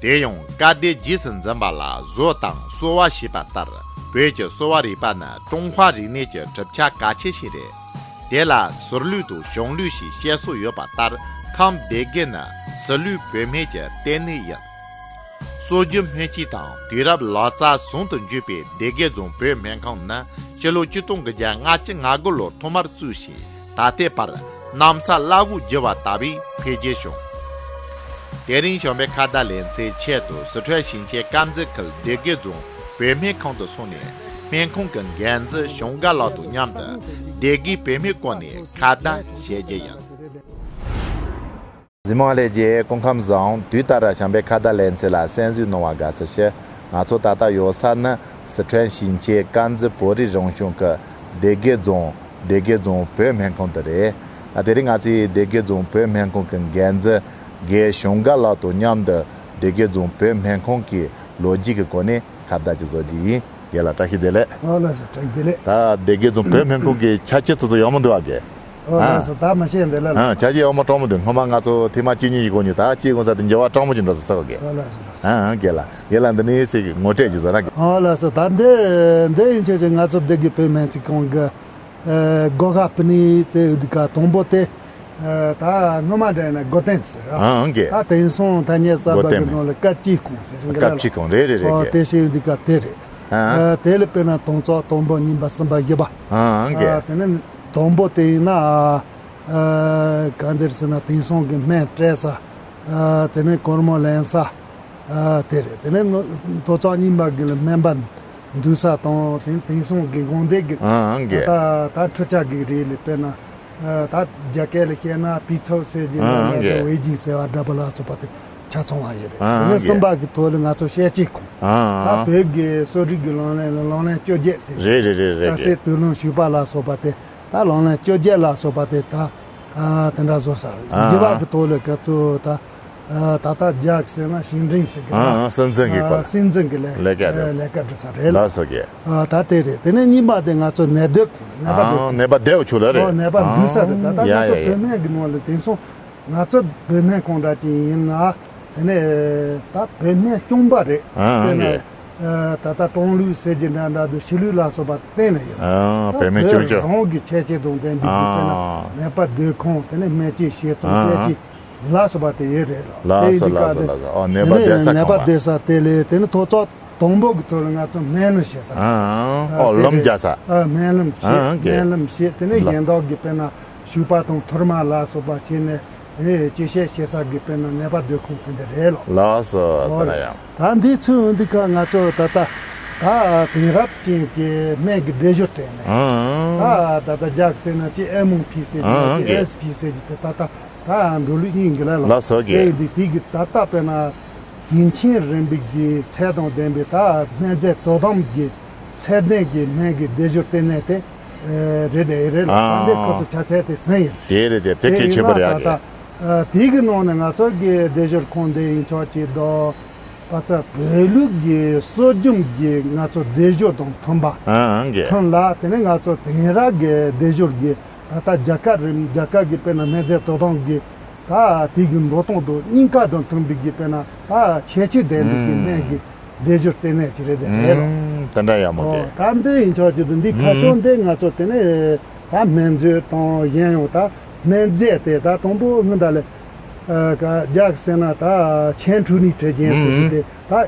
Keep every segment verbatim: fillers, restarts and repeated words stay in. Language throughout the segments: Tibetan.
དེ་ཡང་བཀའ་སྡེ་རྗེས་སུ་འཛིན་པ་ལ་བཟོ་དང་གསོ་བ་ཞེས་པ་ལྟར། བོད་ཀྱི་གསོ་བ་རིག་པ་ནི་ཀྲུང་ཧྭ་རིག་གནས་ཀྱི་གྲུབ་ཆ་གལ་ཆེ་ཞིག་རེད། དེ་ལ་ཟུར་ལུགས་དང་གཞུང་ལུགས་ཞེས་བཤད་སྲོལ་ཡོད་པ་ལྟར། ཁམས་སྡེ་དགེ་ནི་ཟུར་ལུགས་བོད་སྨན་གྱི་ལྟེ་གནས་ཡིན། སྲོལ་རྒྱུན་སྨན་དཔྱད་དང་དུས་རབས་ལོ་ཙཱ་ཟུང་དུ་འཇུག་པའི་སྡེ་དགེ་རྫོང་བོད་སྨན་ཁང་ནི་ཕྱི་ལོ་ཆིག་སྟོང་དགུ་བརྒྱ་ལྔ་བཅུ་ང་དགུ་ལོར་ཐོག་མར་བཙུགས་ཤིང་། ད་ལྟའི་བར་གནམ་ས་བླ་འོག་བསྒྱུར་བ་ལྟ་བུའི་འཕེལ་རྒྱས་བྱུང་། དེ་རིང་བྱམས་པའི་ཁ་བརྡ་ལེ་ཚན་ཆེད་དུ་སི་ཁྲོན་ཞིང་ཆེན་དཀར་མཛེས་ཁུལ་སྡེ་དགེ་རྫོང་བོད་སྨན་ཁང་དུ་སོང་ནས། སྨན་ཁང་གི་འགན་འཛིན་ཞང་དགའ་ལགས་དང་མཉམ་དུ་སྡེ་དགེའི་བོད་སྨན་སྐོར་ནས་ཁ་བརྡ་བྱེད་རྒྱུ་ཡིན། གཟིགས་མོ་ལྷན་རྒྱས་སྐུ་ཁམས་བཟང་། དུས་ལྟར་བྱམས་པའི་ཁ་བརྡ་ལེ་ཚན་ལ་གསན་གཟིགས་གནང་བར་དགའ་བསུ་ཞུ། ང་ཚོ་ད་ལྟ་ཡོད་ས་ནི་སི་ཁྲོན་ཞིང་ཆེན་དཀར་མཛེས་བོད་རིགས་རང་སྐྱོང་ཁུལ་སྡེ་དགེ་རྫོང་སྡེ་དགེ་རྫོང་བོད་སྨན་ཁང་དུ་རེད། ད་དེ་རིང་ང་ཚོས་སྡེ་དགེ་རྫོང་བོད་སྨན་ཁང་གི་འགན་འཛིན་རྒན་ཞང་དགའ་ལགས་དང་མཉམ་དུ་སྡེ་དགེ་རྫོང་བོད་སྨན་ཁང་གི་ལོ་རྒྱུས་ཀྱི་སྐོར་ནས་ཁ་བརྡ་ཅིག་བཟོ་རྒྱུ་ཡིན། རྒན་ལགས་བཀྲ་ཤིས་བདེ་ལེགས། ཨོ་ལགས་སོ། བཀྲ་ཤིས་བདེ་ལེགས། ད་སྡེ་དགེ་རྫོང་བོད་སྨན་ཁང་གི་ཆ་རྐྱེན་དེ་ཚོ་ཡག་མོ་འདུག་ཨ་རྒན། ཨོ་ཨ། ལགས་སོ། ད་མ་བཤད་འདི་ལ། ཨ། ཆ་རྐྱེན་ཡག་མོ་སྤྲང་མོ་འདུག་སྔོན་མ་ང་ཚོ་ཐེངས་མ་གཅིག་གཉིས་ཀྱི་སྒོ་ནས་ད་སྐྱེ་དགོས་ས་དེ་འགྱུར་བ་སྤྲང་མོ་ཅིག་འགྲོ་སོང་ཟེར་བ་རྒན། ཨོ་ལགས་སོ། ལགས་སོ། ཨ་ཨ། རྒན་ལགས། རྒན་ལགས་འདི་ནས་ཚིག་གི་ངོ་སྤྲོད་ཅིག་བཟོ་ན་རྒན། ཨོ་ལགས་སོ། ད་འདི་འདི་ཡིན་ཆོག་ཅིག་ང་ཚོ་སྡེ་དགེ་བོད་སྨན་རྩིས་ཁང་གི་ཨ་སྒོ་ཁ་ཕུ་ནས་དེ་འདི་ག་དང་པོ་དེ། ཨ་ད་སྔོན་མ་འདྲ་ཡིན་ན་སྒོ་བསྟེན་ཟེར་ར། ཨ་ཨང་གི། ད་དེང་སང་ཐ་སྙད་གསར་པ་གི་སྒོ་བསྟེན་ནང་ལ་སྐབས་གཅིག་ཁོངས་ཟེར་ཟིན་གི་ལ། སྐབས་གཅིག་ཁོངས་རེད་རེད་རེད། ཨོ་གི། དེ་བཤད་ཡོང་དུས་ཀ་དེ་རེད། ཨ་ཨ། ཨ་དེ་ལ་དཔེར་ན་དང་ཚོགས་དང་པོ་གཉིས་པ་གསུམ་པ་བཞི་པ། ཨ་ཨང་གི། ཨ་དེ་ནི་དང་པོ་དེ་ཡིན་ན་ཨ་ཨ་ག་འདིར་ཟེར་ན་དེང་སང་གི་སྨན་སྤྲད་ས། ཨ་དེ་ནི་སྒོར་མོ་ལེན་ས། ཨ་དེ་རེད། དེ་ནས་ནོ་དོ་ཚོགས་གཉིས་པ་གི་ལ་སྨན་པ་འདུས་ས་དང་དེ་དེང་སང་གི་དགོན་སྡེ་གི་ཨང་གི། ད་ད་འཕྲུལ་ཆས་གི་རིགས་ལ་དཔེར་ན་ཨ་ད་རྒྱ་སྐད་ལ་བཤད་ན་པི་ཚོ་ཟེར་གྱི་ཨང་ལ་གི། ཝེ་ཇི་ཟེར་བ་འདྲ་པོ་ལ་སོགས་པ་དེ་ཆ་ཚང་བ་ཡོད་རེད། དེ་ཨང་ནས་གི། གསུམ་པ་གི་ཐོག་ལ་ང་ཚོ་བཤད་ཅིག་ཁོང་ད་ཨང་བོད་གི་གསོ་རིག་གི་ལག་ལེན་ལ་ལག་ལེན་བཅོ་བརྒྱད་ཟེར་རེད་རེད་རེད་རེད་ད་གི། སའི་དུག་རླངས་བྱུག་པ་ལ་སོགས་པ་དེ། ད་ལག་ལེན་བཅོ་བརྒྱད་ལ་སོགས་པ་དེ་ད་ཨ་དེ་འདྲ་བཟོ་ས། ཨ་བཞི་པ་གི་ཐོག་ལ་ག་ཚོད་ད་ཨ་ད་ལྟ་རྒྱ་གི་ཟེར་ན་ཞིང་འབྲེལ་ཟེར་གི་ཨ་ཨ་སྲིད་འཛིན་གི་སྐོར་ལ། སྲིད་འཛིན་གི་ལས་ལས་ཀ་རེད། ལས་ཀ་འགྲོ་ས་རེད་ལ། ལགས་སོ་གི། ཨ་ད་དེ་རེད། དེ་ནས་གཉིས་པ་དེ་ང་ཚོ་ནད་སྡོད་ཁང་ནད་པ་སྡོད་ཨ་ཁང་ནད་པ་བསྡད་ཆོག་ལ་རེད། ཨོ་ནད་པ་འདུས་ས་རེད། ད་ལྟ་ཨ་ང་ཡ་ཚོ་ཡ་ཡ། བོད་སྨན་གི་ནང་ལ་དེང་སང་ང་ཚོ་བོད་སྨན་ཁང་འདྲ་ཅིག་ཡིན་ན། དེ་ནས་ད་བོད་སྨན་སྐྱོང་པ་རེད། ཨ་དཔེར་ན་ཨ་ད་ལྟ་ཀྲུང་ལུགས་ཟེར་གྱི་འདྲ་འདྲ་འདུག་ཕྱི་ལུགས་ལ་སོགས་པ་བསྟེན་ནས་ཡོད། ཨ་ད་བོད་སྨན་བོད་སྐྱོང་ཕྱོགས། རང་གི་ཁྱད་ཆོས་དང་ལྡན་པའི་གི་དཔེར་ན་ཨ་ནད་པ་སྡོད་ཁང་། དེ་ནས་སྨན་བཅོས་བྱེད་ཚུལ་ཨ་བྱེད་ཀྱི་ལ་སོགས་པ་དེ་ཡོད་རེད་ལ། ལགས་སོ་དེ་ཡིན་ལགས་སོ་དུས་ལགས་སོ། ཨ་ནད་པ་དེ་བསྡད་ས་ནས་ནད་པ་ཁང་པ། བསྡད་ས་དེ་ལས་དེ་ནས་ཐོག་བརྩེགས་དང་པོ་གི་ཐོག་ལ་ང་ཚོ་སྨན་ལམ་བྱེད་ས་རེད། ཨ་ཨ་ཨོ་དེ་ལམ་རྒྱག་ས། ཨ་སྨན་ལམ་བྱེད། ཨ་ཨ་གི། སྨན་ལམ་བྱེད། དེ་ནས་ལ་གཞན་དག་གི་དཔེར་ན་བྱུག་པ་དང་ཐུར་མ་ལ་སོགས་པ་བྱས་ནས་དེ་ནས་བཅོས་བཤད་བྱེད་ས་གི་དཔེར་ན་ནད་པ་སྡོད་ཁང་དེ་འདྲ་རེད་ལོ། ལགས་སོ། ཨོ་དེ་ན་ཡང་། ད་འདི་ཚོའི་འདི་ག་ང་ཚོ་ད་ལྟ་ད་དེང་རབས་ཅན་གྱི་སྨན་གྱི་སྡེབ་སྦྱོར་བསྟན་ནས། ཨ་ཨ་ད་ད་ལྟ་རྒྱ་གི་ཟེར་ན་ཅི་ཨེ་མོ་ཕི་ཟེར་གྱི་ཨ་ཨ་ཅི་གི། ཨེས་ཕི་ཟེར་གྱི་དེ་ད་ལྟ་ད་འགྲོ་ལུགས་ཡིན་གྱི་ལ་ལོ། ལགས་སོ་གི། དེ་འདི་དེ་གི་ད་ལྟ་དཔེར་ན། ཞིང་ཆེན་རིམ་པའི་གི་ཚད་དང་ལྡན་པའི་ད་སྨན་རྫས་དོ་དམ་གྱི་ཚད་ལྡན་གྱི་སྨན་གྱི་སྡེབ་སྦྱོར་ལྟེ་གནས་དེ་ཨེ་རེད་དེ་རེད་ལ། ཨ་ད་འདི་ཁོ་ཚོ་ཆ་ཚད་དེ་ཟིན་ཡིན། དེ་རེད་དེ་དེ་གལ་ཆེ་པོ་རེད་ཡ་གི། ཨ་དེ་གི་ནང་ནས་ང་ཚོ་གི་སྡེབ་སྦྱོར་ཁང་དེ་ཡིན་ཆོག་ཅིག་དོ། པ་ཚ་བོད་ལུགས་ཀྱི་སྲོལ་རྒྱུན་གྱི་ང་ཚོ་སྡེབ་སྦྱོར་དང་མཐུན་པ། ཨ་ཨང་གི། མཐུན་ལ་དེ་ནས་ང་ཚོ་དེང་རབས་ཀྱི་སྡེབ་སྦྱོར་གྱི་ད་ལྟ་རྒྱ་གར་རིམ་རྒྱ་གར་གྱི་དཔེར་ན་སྨན་རྫས་དོ་དམ་གྱི་ད་དེ་གི་འགྲོ་སྟངས་དང་སྙིང་ག་དང་མཐུན་པའི་གི་དཔེར་ན་ད་ཁྱད་ཆོས་ལྡན་པའི་གི་ཨུམ་སྨན་གྱི་སྡེབ་སྦྱོར་ལྟེ་གནས་ཅིག་རེད་དེ་རེད་ལོ། ཨུམ་དེ་འདྲ་ཡག་མོ་ཨོ་གི། ད་འདི་ཡིན་ཆོག་ཅིག་ཏུ་འདི་ཕ་ཤོ་ཨུམ་འདི་ང་ཚོ་དེ་ནས་ད་སྨན་མཛོད་དང་གཞན་ཡང་ད་སྨན་རྫས་དེ་ད་དང་པོ་སྔོན་ད་ལས་ཨ་ག་རྒྱ་གི་ཟེར་ན་ད་ཆེན་ཁྲུ་ནི་ཁྲེ་ཅན་ཟེར་གི་ཨུམ་དེ། ད་ཨ་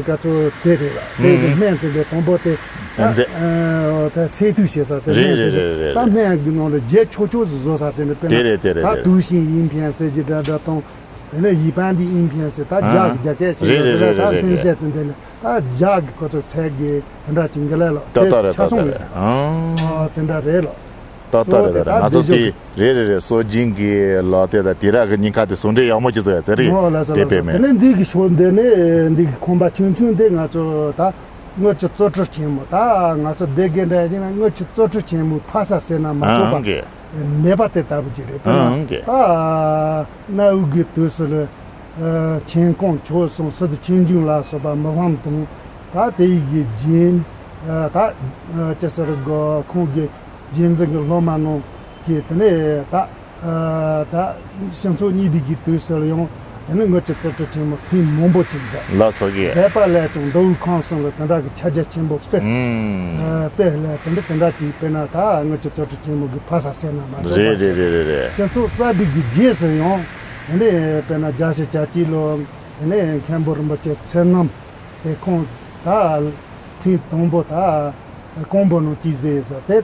ག་ཚོད་དེ་རེད་ལ། དེ་གི་ཨུམ་སྨན་དེ་འདྲ་དང་པོ་དེ་ད་སྨན་རྫས། ཨ་ད་སེལ་ཐུག་བྱེད་ས་དེ་རེད་སྨན་དེ་རེད་རེད་རེད་ད་རེད། སྨན་གི་ནང་ལ་བརྗེ་ཆོག་ཆོག་ཟིག་བཟོ་ས་དེ་འདྲ་དཔེར་ན་དེ་རེད་དེ་རེད་ད་རེད། 毒性影片 ཟེར་གྱི་འདྲ་འདྲ་དང་། དེ་ནས་一般的影片 ཟེར་ད་ཨ་རྒྱ་གི་རྒྱ་སྐད་བཤད་ཡོད་རེད་རེད་རེད་ད་རེད་སྨན་རྫས་དེ་འདྲ་ལ་ད་རྒྱ་གི་ཁོ་ཚོ་ཚད་གི་དེ་འདྲ་ཅིག་འགི་ལ་ལོ། ཏག་ཏག་རེད་ཆ་ཚང་རེད་རེད། ཨ་དེ་འདྲ་རེད་ལོ། ཏག་ཏག་རེད་ད་རེད། ང་ཚོ་གི་རེད་རེད་རེད། སྲོལ་རྒྱུན་གྱི་ལོ་དེ་དང་དུས་རབས་ཀྱི་ཉེན་ཁ་དེ་ཟུང་འབྲེལ་ཡག་མོ་ཅིག་བཟོ་ཡ་ཚེ་རིང་ངོ་ལ་ས་དེ་ལ་དཔེ་ས་དེ་མེད། ནས་འདི་གི་ཕྱོགས་འདི་ནས་འདི་གི་ཁང་པ་ཆུང་ཆུང་དེ་ང་ཚོ་ད་དངུལ་གྱི་བཙོ་བཀྲུ་ཆེན་མོ་ད་ང་ཚོ་སྡེ་དགེ་འདྲ་ཡིན་ན་དངུལ་གྱི་བཙོ་བཀྲུ་ཆེན་མོ་ཕ་ས་ཟེར་ན་མ་ཨ་གཏོགས་ཨང་གི། པ་མེད་པ་དེ་ལྟ་བུ་ཅིག་རེད་དཔེར་ན་ཨང་གི། ད་གནའ་བོའི་གི་དུས་སུ་ལ་ཆེན་ཀོང་ཆོས་སོང་སི་ཏུ་ཆོས་འབྱུང་ལ་སོགས་པ་མི་ཕམ་དང་ད་དེ་ཡི་གི་རྗེས་ད་ཅི་ཟེར་དགོས་ཁོང་གི་རྗེས་འཛིན་གྱི་སློབ་མ་རྣམས་ཀྱིས་དེ་ནས་ད་ཨ་ད་ཕྱི་ཕྱོགས་གཉིས་པའི་གི་དུས་སུ་ཡང་ དེ་ནས་ངེད་ཀྱི་རྩོད་གྲྭ་ཆེན་མོ་ཐེངས་མང་པོ་ཅིག་མཛད། ལགས་སོ་གི། མཛད་པ་ལས་ཀྱང་མདོ་དབུས་ཁམས་གསུམ་ལ་དེ་འདྲ་གི་ཕྱག་རྒྱ་ཆེན་པོ་སྤེལ། ཨུམ། ཨ། སྤེལ་ལས་དེ་འདྲ་དེ་འདྲ་ཅིག་སྤེལ་ན་ད་ངེད་ཀྱི་རྩོད་གྲྭ་ཆེན་མོ་གི་ཕ་ས་སེར་ན་མ་རེད། རེད་རེད་རེད་རེད། སྤྱི་ཚོགས་གསར་བསྡུས་ཀྱི་རྗེས་སུ་ཡང་དེ་ནས་དཔེར་ན་བརྒྱད་ཅུ་གྱ་གཅིག་ལོ་དེ་ནས་མཁན་པོ་རིན་པོ་ཆེ་ཚེ་རྣམ་དེ་ཁོང་ད་ཐེངས་དང་པོ་ད་ཀོང་པོ་ནང་ཅིག་བཟོས་ཟེར་དེ།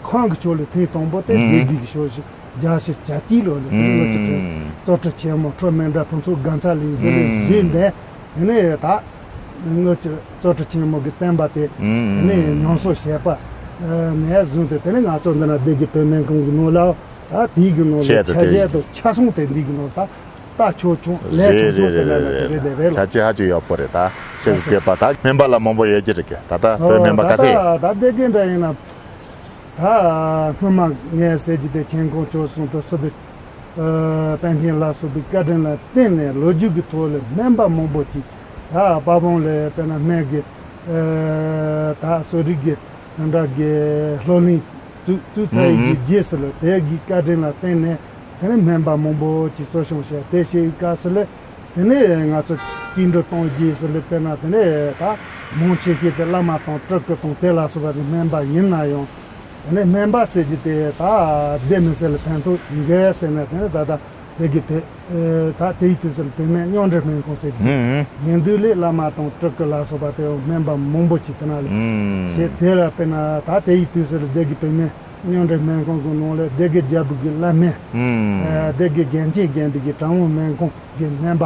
ཁོང་གི་ཕྱོགས་ལས་ཐེངས་དང་པོ་དེ། ཨུམ། སྡེ་དགེ་གི་ཕྱོགས་བཞི་བརྒྱད་ཅུ་གྱ་གཅིག་ལོ་ལ་དེ་ནས་ངེད་ཀྱི་ཨུམ། རྩོད་གྲྭ་ཆེན་མོ་ཁྲོ་མེ་འདྲ་ཕུན་ཚོགས་དགའ་ཚལ་ལ་དེ་ནས་ཨུམ། བཞུགས་ནས། དེ་ནས་ད་ངེད་ཀྱི་རྩོད་གྲྭ་ཆེན་མོ་གི་བསྟན་པ་དེ་ཨུམ། དེ་ནས་ཉམས་གསོ་བྱས་པ་ནས་བཟུང་སྟེ། དེ་ནས་ང་ཚོ་འདི་ན་སྡེ་དགེ་བོད་སྨན་ཁང་གི་ནང་ལ་ད་དེའི་གི་ནང་ལ་ཆེད་དུ་ཆ་དེ་བཞག་ཏུ་ཆ་ཚང་དེ་འདི་གི་ནང་ད། ད་ཆོག་ཆོག་ལས་རེད་ཆོག་ཆོག་རེད་དེ་ལ་རེད་ན་རེད་ཅི་རེད་རེད། དེ་རེད་ལ། ཆ་རྐྱེན་ཧ་ཅང་ཡག་པོ་རེད། ད་ཞེས་ལགས་སོ། བཀོད་པ་ད་སྨན་པ་ལ་མང་པོ་ཡོད་ཀྱི་རེད་ཀྱི། ད་ལྟ་བོད་སྨན་པ་ག་ཚད་ཡོད། ད་ད་སྡེ་དགེ་འདྲ་ཡིན་ན། ད་སྔོན་མ་ངས་ཟེར་གྱི་དེ་ཆེན་ཁོང་ཆོས་གསུང་དུ་སུ་དེ་པཎ་ཆེན་ལ་སོགས་པའི་བཀའ་དྲིན་ལ་བརྟེན་ནས་ལོ་རྒྱུས་ཀྱི་ཐོག་ལ་སྨན་པ་མང་པོ་ཅིག་ད་དཔའ་བོང་ལ་དཔེར་ན་སྨན་གྱི་ད་གསོ་རིག་གི་དེ་འདྲ་གི་སློབ་གླིང་བཙུགས་བཙུགས་ཚར་ཡི་གི་ཨུ་ཨུ། རྗེས་སུ་ལ་དེ་གི་བཀའ་དྲིན་ལ་བརྟེན་ནས་དེ་ནས་སྨན་པ་མང་པོ་ཅིག་གསོ་སྐྱོང་བྱས། དེ་བྱས་ཡི་སྐབས་སུ་ལ་དེ་ནས་ང་ཚོ་བཅིངས་འགྲོལ་གཏོང་རྗེས་སུ་ལ་དཔེར་ན་དེ་ནས་ད་མང་ཆེ་ཤོས་དེ་བླ་མ་དང་སྤྲུལ་སྐུ་དང་དེ་ལ་སོགས་པ་དེ་སྨན་པ་ཡིན་ན་ཡང་། དེ་ནས་སྨན་པ་ཟེར་རྒྱུ་དེ་ད་སྡེ་མི་སེར་ལ་ཕན་ཐོགས་འགའ་ཟེར་ན་དེ་ནས་ད་ད་དེ་གི་དེ། ཨེ། ད་དེའི་དུས་སུ་ལ་བོད་སྨན་སྙིང་འདྲེན་སྨན་ཁང་ཟེར་གྱི་ཨུམ་ཡིན་དུས་ལས་བླ་མ་དང་སྤྲུལ་སྐུ་ལ་སོགས་པ་དེ་སྨན་པ་མང་པོ་ཅིག་དེ་ན་ལས་ཨུམ་བྱས། དེ་ལ་དཔེར་ན་ད་དེའི་དུས་སུ་ལ་སྡེ་དགེ་བོད་སྨན་སྙིང་འདྲེན་སྨན་ཁང་གི་ནང་ལས་སྡེ་དགེ་རྒྱལ་པོ་གི་བླ་སྨན། ཨུམ། ཨེ། སྡེ་དགེ་རྒན་ཆེན་རྒན་པོ་གི་གྲྭ་མོ་སྨན་ཁང་གི་སྨན་པ།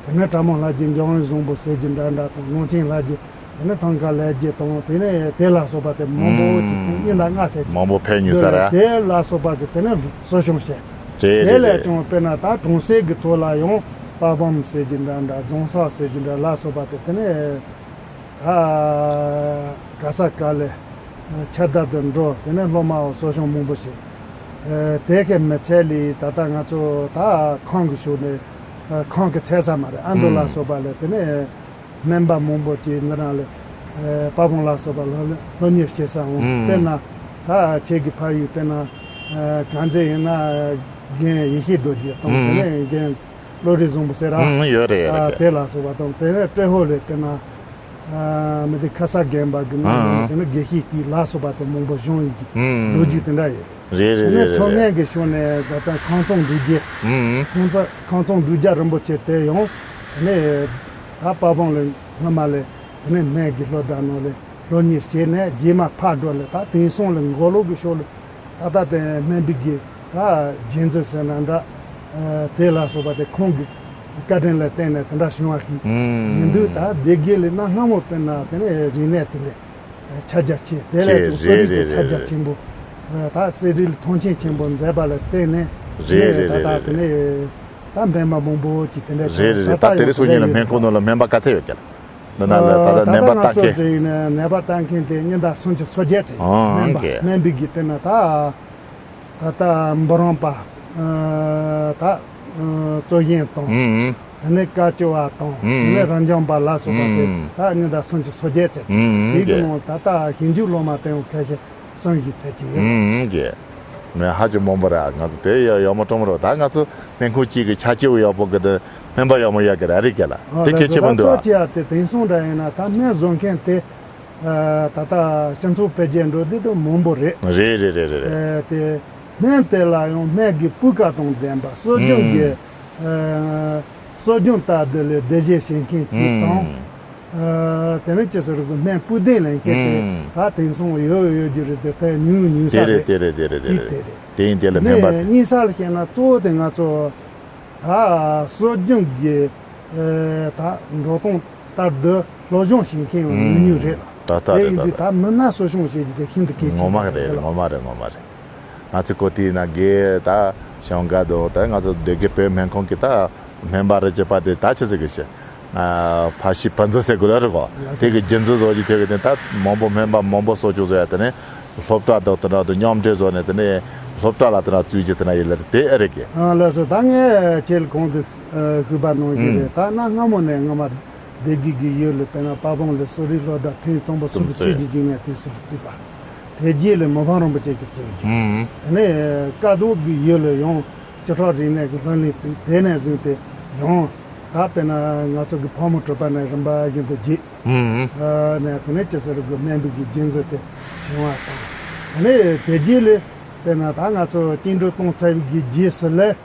དེ་ནས་གྲྭ་མོ་ལྷ་རྗེ་འཇམ་དབྱངས་བཟང་པོ་ཟེར་གྱི་འདྲ་འདྲ་དང་ནོར་ཆེན་ལྷ་རྗེ། དེ་ནས་ཐང་ཀ་ལས་རྒྱུ་དང་དེ་ནས་དེ་ལ་སོགས་པ་དེ་མང་པོ་ཅིག་ཐུག་ཉིན་ལ་ལྔ་ཚད་ཅིག་མང་པོ་ཕེབས་མྱོང་ས་རེད། དེ་ལ་སོགས་པ་གི་དེ་ནས་གསོ་སྐྱོང་བྱས། རེད་དེ་རེད་ལས་རེད། ཀྱང་དཔེར་ན་ད་གྲོང་གསེབ་ཀྱི་ཐོག་ལ་ཡང་དཔའ་བོང་ཟེར་གྱི་འདྲ་འདྲ་རྫོང་སར་ཟེར་གྱི་འདྲ་ལ་སོགས་པ་དེ་དེ་ནས་ད་ག་ས་ག་ལས་ཁྱབ་བརྡལ་དུ་འགྲོ། དེ་ནས་སློབ་མའོ་གསོ་སྐྱོང་མང་པོ་བྱས། དེ་གས་མི་ཚད་ལས་ད་ལྟ་ང་ཚོ་ད་ཁོང་གི་ཕྱོགས་ནས་ཁོང་གི་ཚད་ས་མ་རེད། ཨ་མདོ་ལ་ཨུམ་སོགས་པ་ལས་དེ་ནས། སྨན་པ་མང་པོ་ཅིག་འདི་རང་ལ་ཨ་དཔའ་བོང་ལ་སོགས་པ་ལ་སློབ་གཉེར་བྱེད་ས་འོང་། ཨུམ། དཔེར་ན་ད་ཁྱེད་ཀྱི་ཕ་ཡུལ་དཔེར་ན་ཨ་དཀར་མཛེས་ཡིན་ན་རྒན་ཡེ་ཤེས་རྡོ་རྗེ་དང་། ཨུམ། དེ་ནས་རྒན་བློ་རིག་བཟང་པོ་ཟེར་ར། ཨུམ། ཡོད་རེད་ཡོད་རེད། ཨ་དེ་ལ་སོགས་པ་དང་། དེ་ནས་ཏྲེ་ཧོ་ལས་དཔེར་ན་ཨ་མི་དེ་ཁ་ས་རྒན་པ་གི་ནང་ནས། ཨུམ། དེ་ནས་དགེ་བཤེས་ཀྱི་ལ་སོགས་པ་དེ་མང་པོ་བྱུང་ཡོད་ཀྱི། ཨུམ། ལོ་རྒྱུས་དེ་འདྲ་ཡོད། རེད་རེད། དེ་ནས་རེད་མཚོ་རེད། སྔོན་གྱི་ཕྱོགས་ནས་ད་ལྟ་ཁང་ཚང་འབྲུག་རྒྱལ། ཨུམ། ཁང་ཚང་ཁང་ཚང་འབྲུག་རྒྱལ་རིན་པོ་ཆེ་དེ་ཡང་དེ་ནས་ད་དཔའ་བོང་ལ་སྔ་མ་ལས་དེ་ནས་སྨན་གྱི་སློབ་གྲྭ་ནང་ལ་སློབ་གཉེར་བྱས་ནས་རྗེས་མ་ཕར་འགྲོ་ལ་ད་དེང་སང་ལ་མགོ་ལོག་གི་ཕྱོགས་ལ་ད་ལྟ་དེ་སྨན་པའི་གི་ད་རྗེས་འཛིན་ཟེར་ན་འདྲ། ཨ་དེ་ལ་སོགས་པ་དེ་ཁོང་གི་བཀའ་དྲིན་ལ་བརྟེན་ནས་དེ་འདྲ་བྱུང་བ་ཞིག་ཨུམ། ཡིན་དུས། ད་སྡེ་དགེ་ལ་གནའ་སྔ་མོ་དཔེར་ན་དེ་ནས་རིག་གནས་དེ་ལས། ཁྱབ་རྒྱ་ཆེ། དེ་ལས་ཀྱང་གསོ་རིག་གི་ཁྱབ་རྒྱ་ཆེན་པོ། ད་གསོ་རིག་ལ་མཐོང་ཆེན་ཆེན་པོ་མཛད་པ་ལ་བརྟེན་ནས། རེད་རེད་རེད། ད་ལྟ་དེ་ནས་ད་སྨན་པ་མང་པོ་ཅིག་དེ་འདྲ། རེད་རེད་རེད། ད་དེ་རིང་སང་ཉིན་ལ་སྨན་ཁང་ནང་ལ་སྨན་པ་ག་ཚད་ཡོད་ཀྱང་། འདི་ན་ལ་ད་ལྟ་ནད་པ་ལྟ་མཁན། ནད་པ་ལྟ་མཁན་དེ་ཉིན་ལྟར་སུམ་ཅུ་སོ་བརྒྱད་ཙམ། ཨང་། སྨན་པ་ཀྱེ། སྨན་པའི་གི་དཔེར་ན་ད། ད་ལྟ་འབུམ་རམས་པ། ད་རྩོད་གཞན་དང་། ཨུམ། དེ་ནས་དཀར་སྐྱོ་བ་དང་། ཨུམ། དེ་ནས་རབ་འབྱམས་པ་ལ་སོགས་པ་དེ། ཨུམ། ད་ཉིན་ལྟར་སུམ་ཅུ་སོ་བརྒྱད་ཙམ་ཅིག། ཨུམ། དེའི་གི་ནང་ད་ལྟ་ཞིབ་འཇུག་སློབ་མ་དེ་ཡང་ཁ་ཤས་གསུམ་བཞི་ཙམ་ཅིག་ཡོད། ཨུམ། ཀྱེ། མི་ཧ་ཅང་མང་པོ་རེད། ང་ཚོ་དེ་ཡ་ཡག་མོ་སྤྲོ་མོ་རེད། ད་ང་ཚོ་སྨན་ཁང་གཅིག་གི་ཆ་ཆེ་བོ་ཡག་པོ་གི་དེ་སྨན་པ་ཡག་མོ་ཡག་གི་ར་རེད་ཀྱ་ལ། དེ་གལ་ཆེ་པོ་འདུག་ཨ། ད་ལྟ་ཅི་ཡ་དེ་དེང་སང་འདྲ་ཡིན་ན་ད་སྨན་བཟོ་མཁན་དེ། ཨ་ད་ལྟ་སྤྱི་ཚོགས་འཕེལ་རྒྱས་འགྲོ་དུས་དུ་མང་པོ་རེད། རེད་རེད་རེད་རེད། ཨ་དེ་སྨན་དེ་ལ་ཡང་སྨན་གྱི་སྤུས་ཀ་དང་ལྡན་པ། གསོ་སྦྱོང་གི། ཨུམ། ཨ་གསོ་སྦྱོང་ལྟར་དུ་ལས་སྡེབ་བཞེས་བྱེད་མཁན་གཅིག་དང་། ཨུམ། ཨ་དེ་ནས་ཅི་ཟེར་གི་སྨན་སྤུས་ལྡན་ལེན་མཁན་དེ། ཨུམ། ད་དེང་སང་ཡོད་ཡོད་རྒྱུ་རེད། དེ་ལྟར་ཉུང་ཉུང་ས་རེད། དེ་རེད་དེ་རེད་དེ་རེད་དེ་རེད། དེ་ཡིན་དེ་ལ་སྨན་པ་དེ། གཉིས་ས་ལ་བཤད་ན་གཙོ་བོ་དེ་ང་ཚོ། ད་གསོ་སྦྱོང་གི་ཨ་ད་འགྲོ་སྟངས་ལྟར་དུ་སློབ་སྦྱོང་བྱེད་མཁན་ཡང་ཉུང་ཉུང་རེད་ལ། ད་ལྟ་དེ་རེད་ཡིན་དུས་ད་ད་ད། མི་སྣ་གསོ་སྐྱོང་བྱེད་རྒྱུ་དེ་ཤིན་ཏུ་གལ་ཆེན་ངོ་མ་པོ་རེད། རེད་ལ། ངོ་མ་རེད། ངོ་མ་རེད། ང་ཚོ་གོ་དེ་ན་དགེ་ད་ཞང་དགའ་དང་ད་ང་ཚོ་སྡེ་དགེ་བོད་སྨན་ཁང་གི་ད་སྨན་པ་རེ་བྱེད་པ་དེ་ད་ཆི་ཟེར་གི་ཤི། ཕ་ཤི་ཕ་འཛིན་ཟེར་དགོས་ལ་རེད་གོ། དེ་གི་རྒྱུ་འཛིན་བཟོ་རྒྱུ་དེ་གི་དེ་ད་མང་པོ་སྨན་པ་མང་པོ་གསོ་སྐྱོང་བཟོ་ཡ་དེ་ནས་སློབ་གྲྭ་དང་དེ་འདྲ་དུ་མཉམ་འབྲེལ་བཟོ་ནས་དེ་ནས་སློབ་གྲྭ་ལ་དེ་འདྲ་བཙུགས་རྒྱུ་དེ་འདྲ་ཡིན་ལ་དེ་ཨེ་རེད་གི། ཨ་ལགས་སོ། ད་ངས་ཁྱེད་ལ་གོང་དུ་ཨ་ཞུས་པ་ནང་བཞིན་རེད། ཨུམ། ད་གནའ་སྔ་མོ་ནས་སྔ་མ་སྡེ་དགེ་གི་ཡུལ་ལ་དཔེར་ན་དཔའ་བོང་ལ་གསོ་རིག་སློབ་གྲྭ་ཐེངས་དང་པོ་སུམ་ཅུ་སོ་གཅིག་གི་རྗེས་ནས་དུས་སུ་བཙུགས་པ། དེ་རྗེས་ལ་མི་ཕམ་རིན་པོ་ཆེ་གིས་བཙུགས་རྒྱུ། ཨུམ། དེ་ནས་ཀ་རྡོར་གི་ཡུལ་ལ་ཡང་བཅུ་ཕྲག་རིག་གནས་ཀྱི་སློབ་གླིང་བཙུགས། དེ་ནས་བཟུང་སྟེ་ཡང་ ད་དཔེར་ན་ང་ཚོ་གི་ཕག་མོ་གྲུ་པ་ནས་རིམ་པ་བཞིན་དུ་རྒྱས། ཨུམ། ཨ་ནས་དེ་ནས་ཅི་ཟེར་དགོས། སྨན་པའི་གི་རྒྱུན་འཛིན་དེ་བྱུང་བ་དང་། དེ་ནས་དེ་རྗེས་ལས་དཔེར་ན་ད་ང་ཚོ་བཅིངས་འགྲོལ་གཏོང་ཚར་བའི་གི་རྗེས་སུ་ལས་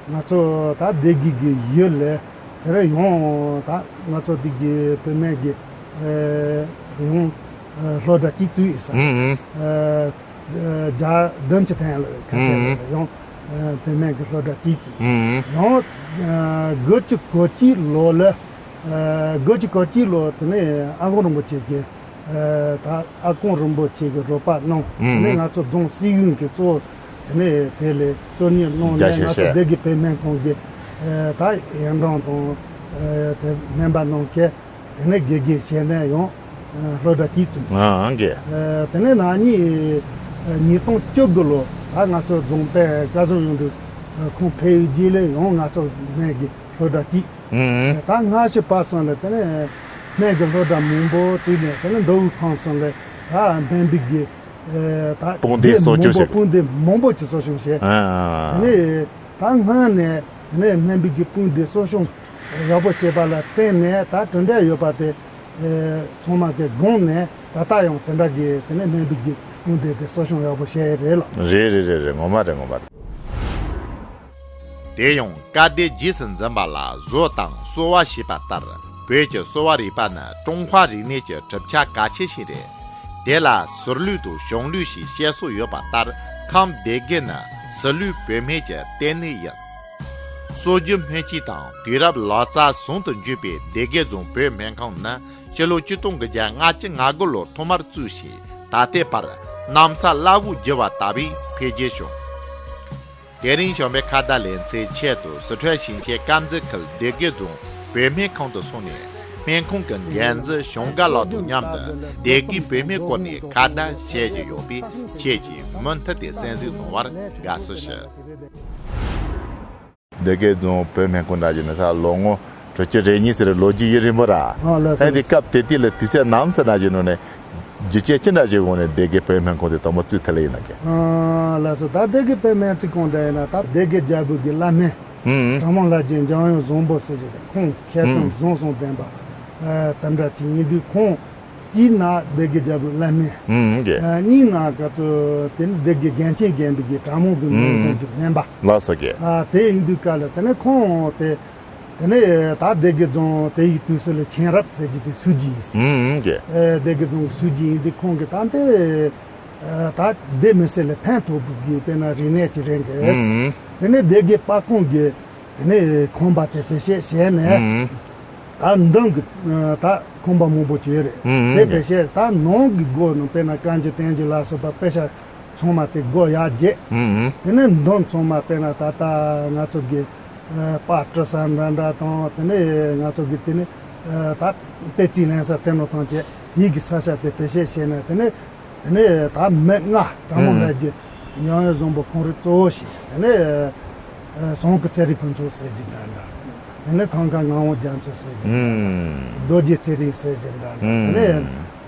ང་ཚོ་ད་སྡེ་དགེ་གི་ཡུལ་ལས་དེ་རུ་ཡང་ད་ང་ཚོ་འདི་གི་བུད་མེད་ཀྱི་ཨེ་ཡང་ཨེ་སློབ་གྲྭ་གཅིག་བཙུགས་ཡིན་ས་རེད། ཨུམ། ཨེ་བརྒྱ་བདུན་ཅུ་ཐམ་ལ་ཁ་ཤས་ལ་ཡང་ཨེ་བུད་མེད་ཀྱི་སློབ་གྲྭ་གཅིག་བཙུགས། ཨུམ། ཡང་ཨེ་དགུ་བཅུ་གོ་གཅིག་ལོ་ལ་ཨེ་དགུ་བཅུ་གོ་གཅིག་ལོ་དེ་ནས་ཨ་ཁུ་རིན་པོ་ཆེ་གི་ཨེ་ད་ཨ་ཁུ་རིན་པོ་ཆེ་གི་རོགས་པ་གནང་། ཨུམ། དེ་ནས་ང་ཚོ་རྫོང་སྲིད་གཞུང་གི་གཙོ་བོ་དེ་ནས་དེ་ལས་གཙོ་གཉེར་གནང་ནས། རྒྱ་ཆེ་ང་ཚོ་ཆེ། སྡེ་དགེ་བོད་སྨན་ཁང་གི་ཨེ་ད་ཡང་ཀྲང་དང་ཨེ་དེ་སྨན་པ་གནང་མཁན་དེ་ནས་དགེ་རྒན་བྱས་ནས་ཡང་ཨེ་སློབ་གྲྭ་གཅིག་བཙུགས། ཨང་གི། ཨེ་དེ་ནས་ན་ནིང་ཨེ་ཉིས་སྟོང་བཅུ་དགུ་ལོ་ད་ང་ཚོ་རྫོང་དཔོན་སྐལ་བཟང་གཡུང་དྲུང་ཁོང་ཕེབས་ཡོད་རྗེས་ལས་ཡང་ང་ཚོ་སྨན་གྱི་སློབ་གྲྭ་གཅིག་ཨུམ། ད་སྔ་ཕྱི་བར་གསུམ་ལ་དེ་ནས་སྨན་གྱི་སློབ་གྲྭ་མང་པོ་བཙུགས་ནས། དེ་ནས་མདོ་དབུས་ཁམས་གསུམ་ལ་ད་སྨན་པའི་གི་ཨེ་ད་དཔུང་སྡེ་གསོ་སྐྱོང་བྱེད། མང་པོ་དཔུང་སྡེ་མང་པོ་ཅིག་གསོ་སྐྱོང་བྱས། ཨ། དེ་ནས་ད་སྔོན་ནས་དེ་ནས་སྨན་པའི་གི་དཔུང་སྡེ་གསོ་སྐྱོང་ཡག་པོ་བྱས་པ་ལ་བརྟེན་ནས་ད་གྲུབ་འབྲས་ཡོད་པ་དེ་ཨེ་ཚང་མ་གི་དགོངས་ནས་ད་ལྟ་ཡང་དེ་འདྲ་གི་དེ་ནས་སྨན་པའི་གི་དཔུང་སྡེ་དེ་གསོ་སྐྱོང་ཡག་པོ་བྱས་ཡོད་རེད་ལགས། རེད་རེད་རེད་རེད། ངོ་མ་རེད། ངོ་མ་རེད། དེ་ཡང་སྐལ་ལྡན་རྗེས་སུ་འཛིན་པ་ལ་བཟོ་དང་གསོ་བ་ཞེས་པ་ལྟར། བོད་ཀྱི་གསོ་བ་རིག་པ་ནི་ཀྲུང་ཧྭ་རིག་གནས་ཀྱི་གྲུབ་ཆ་གལ་ཆེ་ཞིག་རེད། དེ་ལ་ཟུར་ལུགས་དང་གཞུང་ལུགས་ཞེས་བཤད་སྲོལ་ཡོད་པ་ལྟར། ཁམས་སྡེ་དགེ་ནི་ཟུར་ལུགས་བོད་སྨན་གྱི་ལྟེ་གནས་ཡིན། སྲོལ་རྒྱུན་སྨན་དཔྱད་དང་དུས་རབས་ལོ་ཙཱ་ཟུང་དུ་འཇུག་པའི་སྡེ་དགེ་རྫོང་བོད་སྨན་ཁང་ནི་ཕྱི་ལོ་ཆིག་སྟོང་དགུ་བརྒྱ་ལྔ་བཅུ་ང་དགུ་ལོར་ཐོག་མར་བཙུགས་ཤིང་། ད་ལྟའི་བར་གནམ་ས་བླ་འོག་བསྒྱུར་བ་ལྟ་བུའི་འཕེལ་རྒྱས་བྱུང་། དེ་རིང་བྱམས་པའི་ཁ་བརྡ་ལེ་ཚན་ཆེད་དུ་སི་ཁྲོན་ཞིང་ཆེན་དཀར་མཛེས་ཁུལ་སྡེ་དགེ་རྫོང་བོད་སྨན་ཁང་དུ་སོང་ནས། སྨན་ཁང་གི་འགན་འཛིན་བྱང་དགའ་ལགས་དང་མཉམ་དུ་སྡེ་དགེའི་བོད་སྨན་སྐོར་ནས་ཁ་བརྡ་བྱེད་བཞིན་ཡོད་པས། ཁྱེད་ཀྱིས་མུ་མཐུད་དེ་གསན་གཟིགས་གནང་བར་དགའ་བསུ་ཞུ། སྡེ་དགེ་རྫོང་བོད་སྨན་ཁང་འདྲ་བྱས་ན་ས་ལོ་ངོ་དྲུག་ཅུ་རེ་གཉིས་ཟེར། ལོ་རྒྱུས་ཡུན་རིང་པོ་ར། ཨ་ལགས་སོ། ཨ་དེ་སྐབས་དེ་དུས་ལ་དུས་ཚོད་ནམ་ཟེར་ན་བྱས་ནོ་ནས། རྒྱུ་རྐྱེན་ཅི་འདྲ་ཞིག་འོག་ནས་སྡེ་དགེ་བོད་སྨན་ཁང་དེ་དང་པོ་བཙུགས་ཐུབ་ལེ་ཡིན་ན་གི། ཨ་ལགས་སོ། ད་སྡེ་དགེ་བོད་སྨན་བཙུགས་གོང་འདྲ་ཡིན་ན། ད་སྡེ་དགེ་རྒྱལ་པོ་གི་བླ་སྨན་ཨུམ། གྲྭ་མང་ལྷ་རྗེ་འཇམ་དབྱངས་བཟང་པོ་ཟེར་གྱི་དེ་ཁོང་མཁས་བཙུན་ཨུམ། བཟང་གསུམ་ལྡན་པ་ཨ་དེ་འདྲ་ཅིག་ཡིན་དུས། ཁོང་གཅིག་ན་སྡེ་དགེ་རྒྱལ་པོའི་བླ་སྨན། ཨུམ་གི། ཨ་གཉིས་ན་ག་ཚོད་དེ་ནི་སྡེ་དགེ་རྒན་ཆེན་རྒན་པའི་གི་གྲྭ་མང་གི་ཨུམ། སྨན་ཁང་གི་སྨན་པ། ལགས་སོ་གི། ཨ་དེ་ཡིན་དུས་སྐབས་ལ་དེ་ནས་ཁོང་དེ། དེ་ནས་ད་སྡེ་དགེ་རྫོང་དེ་ཡི་དུས་སུ་ལ་མཁྱེན་རབ་ཟེར་གྱི་དེ་སྲོལ་རྒྱུན་ཡིན་ཟེར། ཨུམ་གི། ཨེ་སྡེ་དགེ་རྫོང་གི་སྲོལ་རྒྱུན་ཡིན་དུས། ཁོང་གིས་ད་འདི་ཨེ་ད་སྡེ་མི་སེར་ལ་ཕན་ཐོགས་པའི་གི་དཔེར་ན་རིག་གནས་ཅིག་རེད་གི། ཨུམ། དེ་ནས་སྡེ་དགེ་པར་ཁང་གི་དེ་ནས་ཁང་པ་དེ་བེད་སྤྱོད་བྱས་ནས། ཨུམ། ད་མདུན་གི་ཨེ་ད་ཁང་པ་མང་པོ་ཅིག་ཡོད་རེད། ཨུམ། དེ་བེད་སྤྱོད། ད་ནང་གི་སྒོ་ནང་དཔེར་ན་བཀའ་འགྱུར་བསྟན་འགྱུར་ལ་སོགས་པ་དཔེ་ཆ་ཚང་མ་དེ་སྒོ་ཡར་བརྒྱབ། ཨུམ། དེ་ནས་མདུན་ཚང་མ་དཔེར་ན་ད་ལྟ་ང་ཚོ་གི་ཨ་པར་འབྲི་ས་འདྲ་འདྲ་དང་། དེ་ནས་ང་ཚོ་གི་དེ་ནས་ཨ་ད་ལྟེ་རྩིས་ལེན་ས་དེ་ནོ་ཐམས་ཅད་ཡིག་གི་ས་ཆ་དེ་བེད་སྤྱོད་བྱས་ནས། དེ་ནས་དེ་ནས་ད་མི་ལྔ། གྲྭ་མང་ལྷ་རྗེ་འཇམ་དབྱངས་བཟང་པོ་ཁོང་རང་གཙོ་བོ་བྱས། དེ་ནས་ཨ་ཟངས་ཀྱི་ཚེ་རིང་ཕུན་ཚོགས་ཟེར་གྱི་འདྲ་འདྲ། དེ་ནས་ཐང་ཀ་ངག་དབང་རྒྱ་མཚོ་ཟེར་གྱི་འདྲ་འདྲ། ཨུམ། རྡོ་རྗེ་ཚེ་རིང་ཟེར་གྱི་འདྲ་འདྲ། དེ་ནས་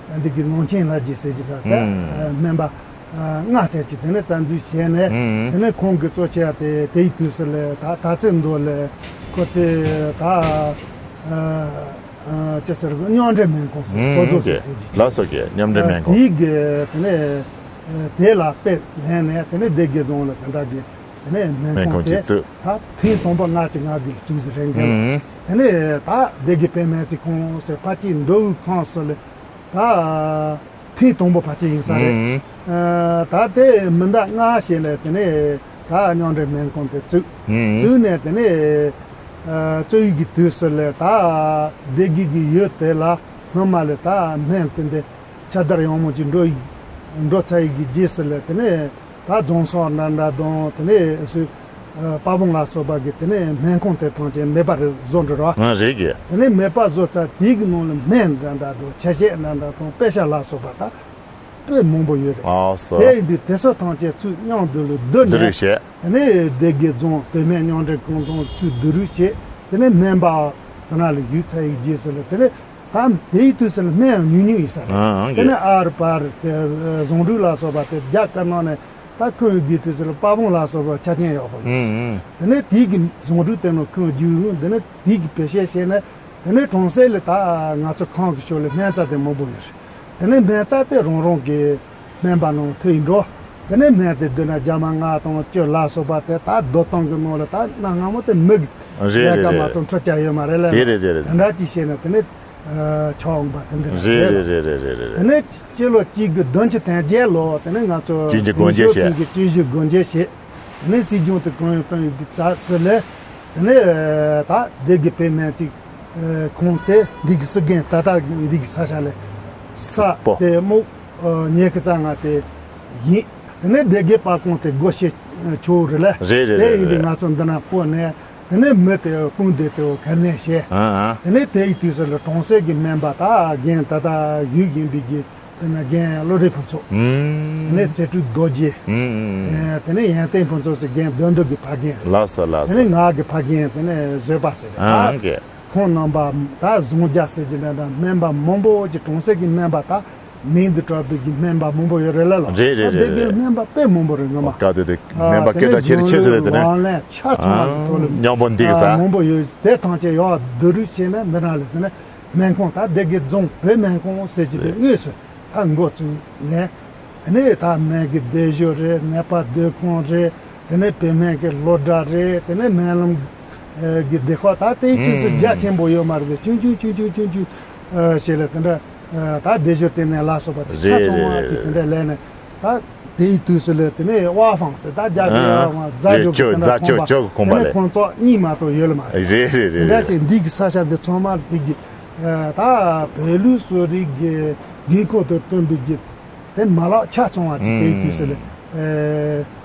ཨ་འདི་གི་ནང་ཆེན་ལྷ་རྗེ་ཟེར་གྱི་འདྲ་འདྲ། ཨུམ། ཨ་སྨན་པ་ཨ་ལྔ་ཙམ་ཅིག་དེ་ནས་རྩ་འཛུགས་བྱས་ནས། ཨུམ། དེ་ནས་ཁོང་གི་གཙོ་ཆེ་བ་དེ་དེའི་དུས་སུ་ལ་ད་ད་ཚེ་མདོ་ལ་ཁོ་ཚོས་ད་ཨ་ཨ་ཅི་ཟེར་གི། མཉམ་འབྲེལ་སྨན་ཁང་ཟེར། ཨུམ། ཁོ་ཚོ་ཟེར་ཟེར་གྱི། ལགས་སོ་གི། མཉམ་འབྲེལ་སྨན་ཁང་། དེའི་གི་དེ་ནས་ཨ་དེ་ལ་དཔེ་ལེན་ནས། དེ་ནས་སྡེ་དགེ་རྫོང་ལ་དེ་འདྲ་གི་དེ་ནས་སྨན་སྨན་ཁང་ཁང་དེ་ཅིག་བཙུགས། ད་ཐེངས་དང་པོ་ལྔ་བཅུ་ང་དགུ་ལ་བཙུགས་ཟེར་རེད་གི། ཨུམ། དེ་ནས་ད་སྡེ་དགེ་བོད་སྨན་རྩིས་ཁང་ཟེར་ཕལ་ཆེར་མདོ་དབུས་ཁམས་གསུམ་ལ་ད་ཐེངས་དང་པོ་ཕལ་ཆེར་ཡིན་ས་རེད། ཨུམ། ཨ་ད་དེ་མི་ཟླ་ལྔ་ཞིག་ལ་དེ་ནས་ད་མཉམ་འབྲེལ་སྨན་ཁང་དེ་བཙུགས། ཨུམ། བཙུགས་ནས་དེ་ནས་ཨ་བཙུགས་ཡུལ་གྱི་དུས་སུ་ལ་ད་སྡེ་དགེ་གི་ཡུལ་དེ་ལ་སྔོན་མ་ལ་ད་སྨན་དེ་འདི་ཁྱབ་གདལ་ཡང་མོ་ཅིག་འགྲོ་ཡི་འགྲོ་ཚར་ཡི་གི་རྗེས་སུ་ལ། དེ་ནས་ད་རྫོང་སོག་འདྲ་འདྲ་དང་། དེ་ནས་སུ་ཨ་པ་བོང་ལ་སོགས་པ་གི་དེ་ནས་སྨན་ཁང་དེ་ཐམས་ཅད་མེད་པ་རེད་བཟོ་འགྲོ་ར། ཨ་རེད་གི། དེ་ནས་མེད་པ་བཟོ་ཚར། དེའི་གི་ནང་ལ་སྨན་འདྲ་འདྲ་དང་ཆ་ཤས་འདྲ་འདྲ་དང་དཔེ་ཆ་ལ་སོགས་པ་ད་དཔེ་མང་པོ་ཡོད་རེད། ཨ་སོ། དེ་ཡིན་དུས་དེ་ཚོ་ཐམས་ཅད་ཚུར་མཉམ་དུ་ལ་བསྡུ་བསྡུ་ནས། རུབ་བྱས། དེ་ནས་སྡེ་དགེ་རྫོང་བོད་སྨན་མཉམ་འབྲེལ་ཁང་དང་ཚུར་བསྡུ་རུབ་བྱས། དེ་ནས་སྨན་པ་དེ་ན་ལ་ཡོད་ཚར་ཡི་རྗེས་སུ་ལ། དེ་ནས་ད་དེའི་དུས་སུ་ལ་སྨན་ཡང་ཉུང་ཉུང་ཡིན་ས་རེད། ཨང་། དེ་ནས་ཨ་རུ་པ་རུ་དེ་ཟུང་འབྲེལ་ལ་སོགས་པ་དེ་རྒྱ་དཀར་ནག་ནས་ ད་ཁོང་གི་དུས་སུ་ལ་དཔལ་སྤུངས་ལ་སོགས་པ་ཆ་རྐྱེན་ཡག་པོ་ཡོད། ཨུ་ཨུ། དེ་ནས་དེའི་གི་ཟུང་འབྲེལ་དེ་ནང་ཁོང་བརྒྱུད་འོང་། དེ་ནས་དེའི་གི་བེད་སྤྱོད་བྱས་ནས། དེ་ནས་གྲོང་གསེབ་ལ་ད་ང་ཚོ་ཁང་གི་ཕྱོགས་ལ་སྨན་རྩྭ་དེ་མང་པོ་ཡོད་རེད། དེ་ནས་སྨན་རྩྭ་དེ་རང་རང་གི་སྨན་པ་ནང་ཐོན་འགྲོ། དེ་ནས་སྨན་དེ་བསྡུ་ན་རྒྱ་མ་ལྔ་དང་བཅུ་ལ་སོགས་པ་དེ་ད་རྡོ་ཐང་གི་ནང་ལ་ད་གནའ་སྔ་མོ་དེ་མི་གི་རེད་ལས་ཀ་རེད་མ་རེད། གཏོང་འཕྲོ་བཅའ་ཡོད་མ་རེད་ལ། དེ་རེད་དེ་རེད་དེ་དེ་རེད། འདྲ་ཅིག་བྱས་ནས་དེ་ནས་ཨ་ཆགས་འོང་པ་དེ་འདྲ་རེད་རེད་རེད། རེད་རེད་རེད་རེད། དེ་ནས་སྤྱི་ལོ་གཅིག་དགུ་བདུན་ཅུ་དོན་བརྒྱད་ལོ་དེ་ནས་ང་ཚོ་དེང་གི་དགོན་རྒྱལ་བྱས། ཀྲུང་གོའི་ཆོས་ཀྱི་སྒོ་འབྱེད་བྱས། དེ་ནས་སྲིད་སྐྱོང་དུ་གང་ཡོང་གཏོང་ཡོད་ཀྱི་ད་ཚེ་ལས། དེ་ནས་ད་སྡེ་དགེ་བོད་སྨན་རྩིས་ཁང་དེ་འདི་གི་སྲིད་འགན་ད་ལྟ་འདི་གི་ས་ཆ་ལས་ས་པོ་དེ་སྨུག་ཉེ་གི་རྩ་ང་དེ་ཡིན། དེ་ནས་སྡེ་དགེ་པར་ཁང་དེ་སྒོ་ཕྱེ་ཆོག་རེད་ལ། རེད་རེད་དེ་རེད་ཡིན་དུས་རེད། ང་ཚོ་འདི་ན་སྤོ་ནས། དེ་ནས་མི་དེ་སྤུན་སྡེ་དེ་ག་ནས་བྱས། ཨ་ཨ། དེ་ནས་དེའི་དུས་སུ་ལ་གྲོང་གསེབ་ཀྱི་སྨན་པ་ད་རྒན་ད་ལྟ་བཞུགས་ཡིན་པའི་གི་དཔེར་ན་རྒན་བློ་རིག་ཕུན་ཚོགས། ཨུམ། དེ་ནས་རྩེ་སྤྲུལ་རྡོ་རྗེ། ཨུམ་ཨུམ་ཨུམ། ཨེ་དེ་ནས་ཡོན་ཏན་ཕུན་ཚོགས་ཟེར་རྒན་དོན་གྲུབ་ཀྱི་ཕ་རྒན། ལགས་སོ་ལགས་སོ། དེ་ནས་ང་གི་ཕ་རྒན་དེ་ནས་བཟོད་པ་ཟེར་ཨ་ད་ཨང་གི། ཁོང་རྣམ་པ་ད་བཟང་རྒྱ་ཟེར་གྱི་འདྲ་འདྲ་སྨན་པ་མང་པོ་ཅིག་གྲོང་གསེབ་ཀྱི་སྨན་པ་ད་མིང་དུ་གྲགས་པའི་གི་སྨན་པ་མང་པོ་ཡོད་རེད་ལ་ལ། རེད་རེད་ད་རེད་དེ་གའི་རེད། སྨན་པ་དཔེ་མང་པོ་རེད་ངོ་མ། སྐབས་དེ་དུས་ཨ་སྨན་པ་དེ་སྐད་ནས་གྲགས་ཆེ་རུ་ཆེ་ཟེར་ལ་དེ་ནས་ལག་ལེན་ཆ་ཚང་བ་གི་ཐོག་ལ་སྙོམས་པོ་འདི་གི་ས་ཨ་མང་པོ་ཡོད། དེ་ཐམས་ཅད་ཡག་བསྡུ་རུབ་བྱས་ནས་འདི་ན་ལ་དེ་ནས་སྨན་ཁང་ད་སྡེ་དགེ་རྫོང་བོད་སྨན་ཁང་ཟེར་གྱི་དེ་དངོས་སུ་ད་འགོ་བཙུགས་ནས། དེ་ནས་ད་སྨན་གྱི་སྡེབ་སྦྱོར་རེད། ནད་པ་སྡོད་ཁང་རེད། དེ་ནས་བོད་སྨན་གྱི་སློབ་གྲྭ་རེད། དེ་ནས་སྨན་ལམ་གྱི་སྡེ་ཁག་ད་ལྟའི་དུས་སུ་རྒྱ་ཆེན་པོ་ཡོད་མ་རེད། ཆུང་ཆུང་ཆུང་ཆུང་ཆུང་ཆུང་བྱས་ལ་དེ་འདྲ་ད་སྡེབ་སྦྱོར་དེ་ནས་ལ་སོགས་པ་དེ་ཆ་ཚང་བ་ཅིག་དེ་འདྲ་ལས་ནས་ད་དེའི་དུས་སུ་ལ་དེ་ནས་ཝ་ཧྥང་ཟེར་ད་རྒྱ་གི་ཝ་ཧྥང་རྫ་ཆོག་གི་དེ་འདྲ་ཁང་པ་དེ་ནས་ཁོང་ཚོ་གཉིས་མ་གཏོགས་ཡོད་ལ་མ་རེད། རེད་རེད་རེད་དེ་འདྲ་རེད། ཞིག་འདི་གི་ས་ཆ་འདི་ཚང་མ་འདི་གི་ད་བོད་ལུགས་གསོ་རིག་གི་དགོས་མཁོ་དང་བསྟུན་པའི་གི་དེ་མ་ལག་ཆ་ཚང་བ་ཅིག་དེའི་དུས་སུ་ལ་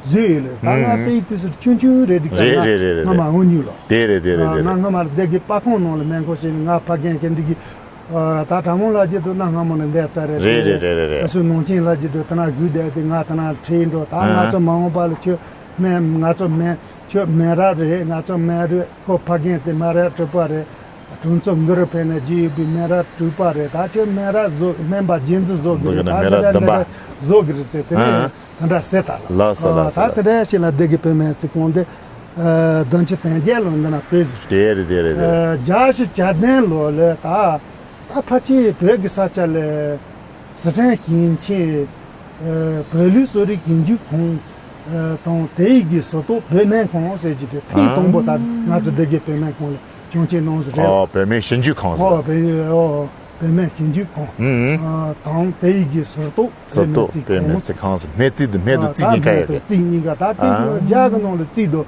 བཟོས་ཡོད་ལ། ད་ང་དེའི་དུས་སུ་ཆུང་ཆུང་རེད་འདུག་རེད་རེད་རེད་རེད། ང་མ་འོང་མྱོང་ལ། དེ་རེད་དེ་རེད་དེ་རེད། ང་སྔ་མར་སྡེ་དགེ་པར་ཁང་ནང་ལ་སྨན་ཁང་བྱས་ནས་ང་ཕ་རྒན་གྱི་འདི་གི་ད་དྲ་མོ་ལ་ཅི་འདུག་ན་སྔ་མོ་ནས་འདས་ཚར་རེད། རེད་རེད་རེད་རེད། ཨ་སུ་ནང་ཆེན་ལ་ཅི་འདུག་ད་ན་རྒྱུད་བསྡད་དེ་ང་ད་ན་ཁྲིད་འགྲོ། ད་ང་ཚོ་མ་འོངས་པ་ལ་ཁྱོད་སྨན་ང་ཚོ་སྨན་ཁྱོད་སྨན་རབས་རེད། ང་ཚོ་སྨན་རུ་ཁོ་ཕ་རྒན་དེ་སྨན་རབས་གྲུབ་པ་རེད། གྲོང་ཚོ་འགུ་རུ་ཕེབས་ནས་རྒྱུ་ཡོད་པའི་སྨན་རབས་གྲུབ་པ་རེད། ད་ཁྱོད་སྨན་རབས་བཟོ་སྨན་པ་རྗེས་འཛིན་བཟོ་དགོས་རེད། ད་སྨན་རབས་འདི་འདྲ་བཟོ་དགོས་རེད་ཟེར་དེ་ནས་ད་འདྲ་ཟེར་ད་ལ། ལགས་སོ་ལགས་སོ། ད་དེ་འདྲ་ཞིག་ལ་སྡེ་དགེ་བོད་སྨན་རྩིས་ཁང་འདི་བདུན་ཅུ་དོན་བརྒྱད་ལོ་འདི་ན་དཔེ་ཟིག་རེད། དེ་རེད་དེ་རེད་དེ་རེད། བརྒྱད་ཅུ་གྱ་བདུན་ལོ་ལ་ད་ད་ཕལ་ཆེར་བོད་ཀྱི་ས་ཆ་ལ་སི་ཁྲོན་ཞིང་ཆེན་བོད་ལུགས་གསོ་རིག་ཞིབ་འཇུག་ཁང་དང་དེའི་གི་ཟུར་གཏོགས་བོད་སྨན་ཁང་ཟེར་གྱི་དེ་ཐེངས་དང་པོ་ད་ང་ཚོ་སྡེ་དགེ་བོད་སྨན་ཁང་ལ་བྱུང་ཆེད་གནང་ཟིག་རེད། ཨོ་བོད་སྨན་ཞིབ་འཇུག་ཁང་ཟེར། ཨོ་བོད་ཨོ་བོད་སྨན་ཞིབ་འཇུག་ཁང་དང་དེའི་གི་ཟུར་གཏོགས་ཟུར་གཏོགས་བོད་སྨན་རྩིས་ཁང་ཟེར། སྨན་རྩིས་དེ་སྨན་དང་རྩིས་གཉིས་ཀ་ཡོད་རེད། རྩིས་གཉིས་ཀ་ད་དེ་རྒྱ་གི་ནང་ལ་རྩིས་དང་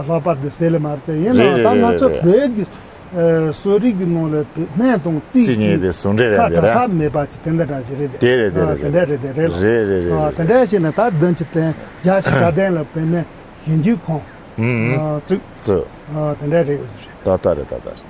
ལྷག་པར་དུ་ཟེར་ལེ་མ་རེད་དེ་ཡིན་ནའང་ད་ང་ཚོ་བོད་ཀྱི་གསོ་རིག་གི་ནང་ལ་སྨན་དང་རྩིས་ཀྱི་ཁ་བྲལ་ཐབས་མེད་པ་ཅིག་དེ་འདྲ་འདྲ་ཞིག་རེད་དེ། དེ་རེད་དེ་རེད་དེ་འདྲ་རེད་དེ་རེད་ལ། རེད་རེད་རེད། དེ་འདྲ་ཞིག་ན་ད་བདུན་ཅུ་དོན་བརྒྱད་ཅུ་གྱ་བདུན་ལ་བོད་སྨན་ཞིབ་འཇུག་ཁང་བཙུགས་དེ་འདྲ་རེད། ད་ལྟ་རེད་ད་ལྟ་རེད།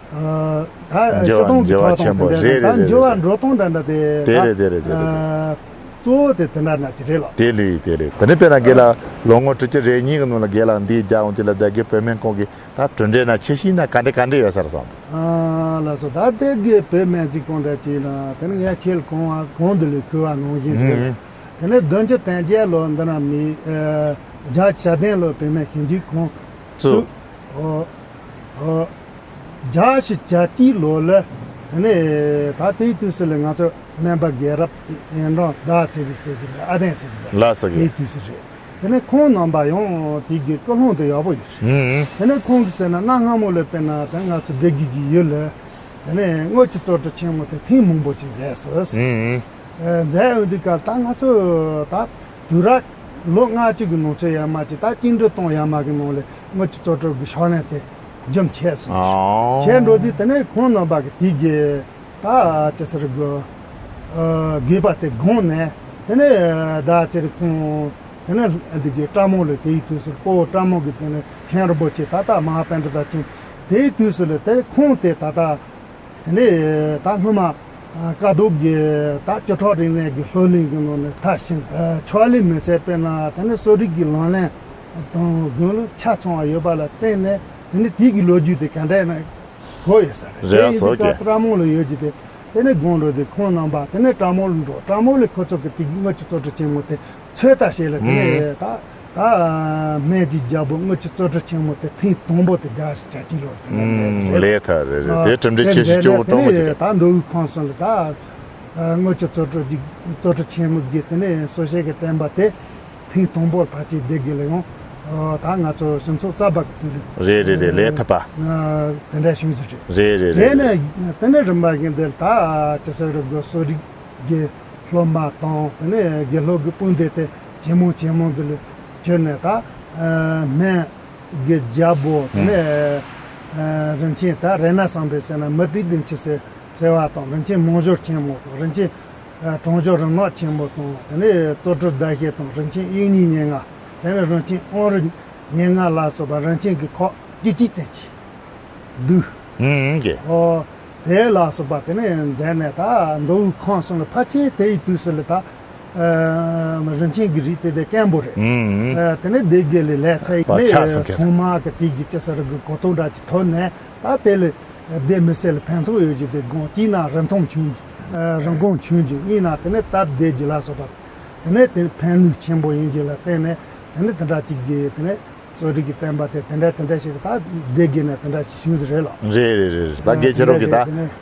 ད་འགྱུར་བ་འགྱུར་བ་ཆེན་པོ་རེད་རེད་རེད། ད་འགྱུར་བ་འགྲོ་སྟངས་འདྲ་འདྲ་དེ་དེ་རེད་དེ་རེད་དེ་རེད། གཙོ་བོ་དེ་དེ་འདྲ་འདྲ་ཅིག་རེད་ལ། དེ་ལོས་དེ་རེད། དེ་ནས་དཔེར་ན་རྒན་ལགས་ལོ་ངོ་དྲུག་ཅུ་རེ་གཉིས་ཀྱི་ནང་ལ་རྒན་ལགས་འདིའི་རྒྱ་འོང་དེ་ལ་སྡེ་དགེ་བོད་སྨན་ཁང་གི་ད་གྲུབ་འབྲས་ན་ཆེ་ཤོས་ན་ག་འདྲ་ག་འདྲ་ཡོད་ས་རེད་བསམ་འདུག་ཨ་ལགས་སོ། ད་སྡེ་དགེ་བོད་སྨན་རྩིས་ཁང་འདྲ་ཅིག་ལ་དེ་ནས་ངས་ཁྱེད་ལ་གོང་བ་གོང་དུ་ལས་ཁུལ་བ་ནང་བཞིན་རེད། དེ་ནས་བདུན་ཅུ་དོན་བརྒྱད་ལོ་འདི་ན་མི་བརྒྱད་ཅུ་གྱ་བདུན་ལོ་བོད་སྨན་ཞིབ་འཇུག་ཁང་བཙུགས། ཨོ་ཨོ། བརྒྱད་ཅུ་གྱ་གཅིག་ལོ་ལ་དེ་ནས་ད་དེའི་དུས་སུ་ལ་ང་ཚོ་སྨན་པ་རྒན་རབས་ཡན་ཀྲང་ཟླ་ཚེ་རིང་ཟེར་གྱི་འདུག་ཨ་བདེན་ཟེར་གྱི་འདུག་ལགས་སོ། དེའི་དུས་སུ་རེད། དེ་ནས་ཁོང་རྣམ་པ་ཡང་དེ་གི་ཀུན་སློང་དེ་ཡག་པོ་ཡོད་རེད། དེ་ནས་ཁོང་གིས་ཟེར་ན་གནའ་སྔ་མོ་ལ་དཔེར་ན་ད་ང་ཚོ་སྡེ་དགེ་གི་ཡུལ་ལ་དེ་ནས་དངུལ་གྱི་བཙོག་གྲབས་ཆེན་མོ་དེ་ཐེངས་མང་པོ་ཅིག་མཛད་སོང་། མཛད་ཡོང་དུས་སྐབས་ད་ང་ཚོ་ད་དུས་རབས་ལོ་ལྔ་བཅུ་གི་ནང་ཚོད་ཡར་མར་ཅིག་ད་བཅིངས་འགྲོལ་གཏོང་ཡར་མར་གི་ནང་ལ་དངུལ་གྱི་བཙོག་གྲབས་ཀྱི་ཕྱག་ལེན་དེ་རྒྱུན་ཆད་སོང་། ཨོ། ཆད་འགྲོ་དུས་དེ་ནས་ཁོང་རྣམ་པ་གི་དེ་གི་ད་ཅི་ཟེར་དགོས། ཨ་དགོས་པ་དེ་དགོངས་ནས་དེ་ནས་ཟླ་ཚེ་རིང་ཁོང་དེ་ནས་འདི་གི་བཀྲ་མོ་ལ་དེའི་དུས་སུ་སྤོ་བོ་བཀྲ་མོ་གི་དེ་ནས་མཁན་རིན་པོ་ཆེ་ད་ལྟ་མ་ཧཱ་པཎྜི་ཏ་ཅན་དེའི་དུས་སུ་ལ་དེ་ཁོང་དེ་ད་ལྟ། དེ་ནས་ད་སྔོན་མ་དཀའ་སྡུག་གི་ད་བཅུ་ཕྲག་རིང་ལས་ཀྱི་ལྷོད་ལེན་གྱི་ནང་ནས་ཐར་ཕྱིན། ཕྱག་ལས་མི་ཚད་དཔེར་ན་དེ་ནས་གསོ་རིག་གི་ལག་ལེན་དང་དགུང་ལོ་ཆ་ཚང་བ་ཡོད་པ་ལ་བརྟེན་ནས་དེ་ནས་དེའི་གི་ལོ་རྒྱུས་དེ་ག་འདྲ་ཡིན་ན་གོ་ཡོད་ས་རེད། རེད་དེ་ཡིན་སོ་དུས་ཀྱི་ད་བཀྲ་མོ་ལ་ཡོད་ཀྱི་དེ་དེ་ནས་དགོངས་འགྲོ་དེ་ཁོང་རྣམ་པ་དེ་ནས་བཀྲ་མོ་ལ་འགྲོ། བཀྲ་མོ་ལ་ཁོ་ཚོ་གི་དེ་གི་དངུལ་གྱི་བཙོག་གྲབས་ཆེན་མོ་དེ། ཚོད་ལྟ་བྱས་ལ་དེ་ནས་ད་ད་སྨན་གྱི་རྒྱལ་པོ་དངུལ་གྱི་རྩོལ་སྒྲུབ་ཆེན་མོ་དེ་ཐེངས་དང་པོ་དེ་རྒྱག་བྱ་གཅིག་ལོ་དེ་ནས་ལས་ཐ་རེད་རེད། དེ་གྲུབ་འབྲས་ཆེ་ཤོས་སྐྱོ་བོ་སྤྲང་མོ་ཅིག་རེད། ད་མདོ་དབུས་ཁམས་གསུམ་ལ་ད་དངུལ་གྱི་རྩོལ་སྒྲུབ་ཀྱི་རྩོལ་སྒྲུབ་ཆེན་མོ་གི་དེ་ནས་གསོལ་ཞལ་གྱི་བསྟན་པ་དེ་ཐེངས་དང་པོར་ཕལ་ཆེར་སྡེ་དགེ་ལ་ཡང་ད་ང་ཚོ་སྤྱི་ཚོགས་གསར་པ་གི་དུས་ལ་རེད་རེད་རེད། ལས་ཐ་པ་དེ་འདྲ་བྱུང་ཟིག་རེད། རེད་རེད་དེ་རེད་ནས་རེད། དེ་ནས་རིམ་པ་གི་འདིར་ད་ཅི་ཟེར་རེད་དགོས། གསོ་རིག་གི་སློབ་མ་དང་དེ་ནས་དགེ་སློབ་ཀྱི་སྤུན་སྡེ་དེ་ཇེ་མང་ཇེ་མང་དུ་ལ་གྱུར་ནས་ད་སྨན་གྱི་རྒྱལ་པོ་དེ་ནས་རིན་ཆེན་ད་རེ་ན་བསམ་པའི་ཟེར་ན་མུ་ཏིག་ལྡན་ཆུ་ཟེར་ཟེར་བ་དང་། རིན་ཆེན་མང་སྦྱོར་ཆེན་མོ་དང་། རིན་ཆེན་གྲང་སྦྱོར་རིམ་ལག་ཆེན་མོ་དང་། དེ་ནས་རྩོལ་སྒྲུབ་ཟླ་ཤེལ་དང་། རིན་ཆེན་དབྱིག་གཉེན་ཉེར་ལྔ། དེ་ནས་རིན་ཆེན་དབང་རི་ཉེར་ལྔ་ལ་སོགས་པ་རིན་ཆེན་གྱི་ཁག་བཅུ་གཅིག་ཙམ་གྱིས་བསྡུས། ཨང་། ཨང་། ཀྱེ། ཨོ། དེ་ལ་སོགས་པ་དེ་ནས་མཛད་ནས་ད་མདོ་དབུས་ཁམས་གསུམ་ལ་ཕལ་ཆེར་དེ་ཡི་དུས་སུ་ལ་ད་རིན་ཆེན་གྱི་རིགས་དེ་དེ་སྐམ་པོ་རེད། ཨང་། དེ་ནས་སྡེ་དགེ་ལ་ལས་ཚད་ཡིན་ནས་ཚང་མ་གི་དེ་གི་ཅི་ཟེར་གི་གོ་རྟོགས་འདྲ་ཅིག་ཐོབ་ནས་ད་དེ་ལ་སྡེ་མི་སེར་ལ་ཕན་ཐོགས་ཡོད་རྒྱུ་དེ་དགོངས། གཅིག་ན་རིན་ཐང་ཆུང་རྒྱུ། རིན་གོང་ཆུང་རྒྱུ། གཉིས་ན་དེ་ནས་སྟབས་བདེ་རྒྱུ་ལ་སོགས་པ། དེ་ནས་དེ་ཕན་ནུས་ཆེན་པོ་ཡིན་རྒྱུ་ལ་བརྟེན་ནས་དེ་ནས་དེ་འདྲ་ཅིག་གི་དེ་ནས་གསོ་རིག་གི་བསྟན་པ་དེ་དེ་འདྲ་དེ་འདྲ་ཞིག་ད་སྡེ་དགེ་ནས་དེ་འདྲ་ཞིག་བྱུང་ཟིག་རེད་ལ། རེད་རེད་རེད། ད་དགེ་ཁྱེད་རང་གི་ད་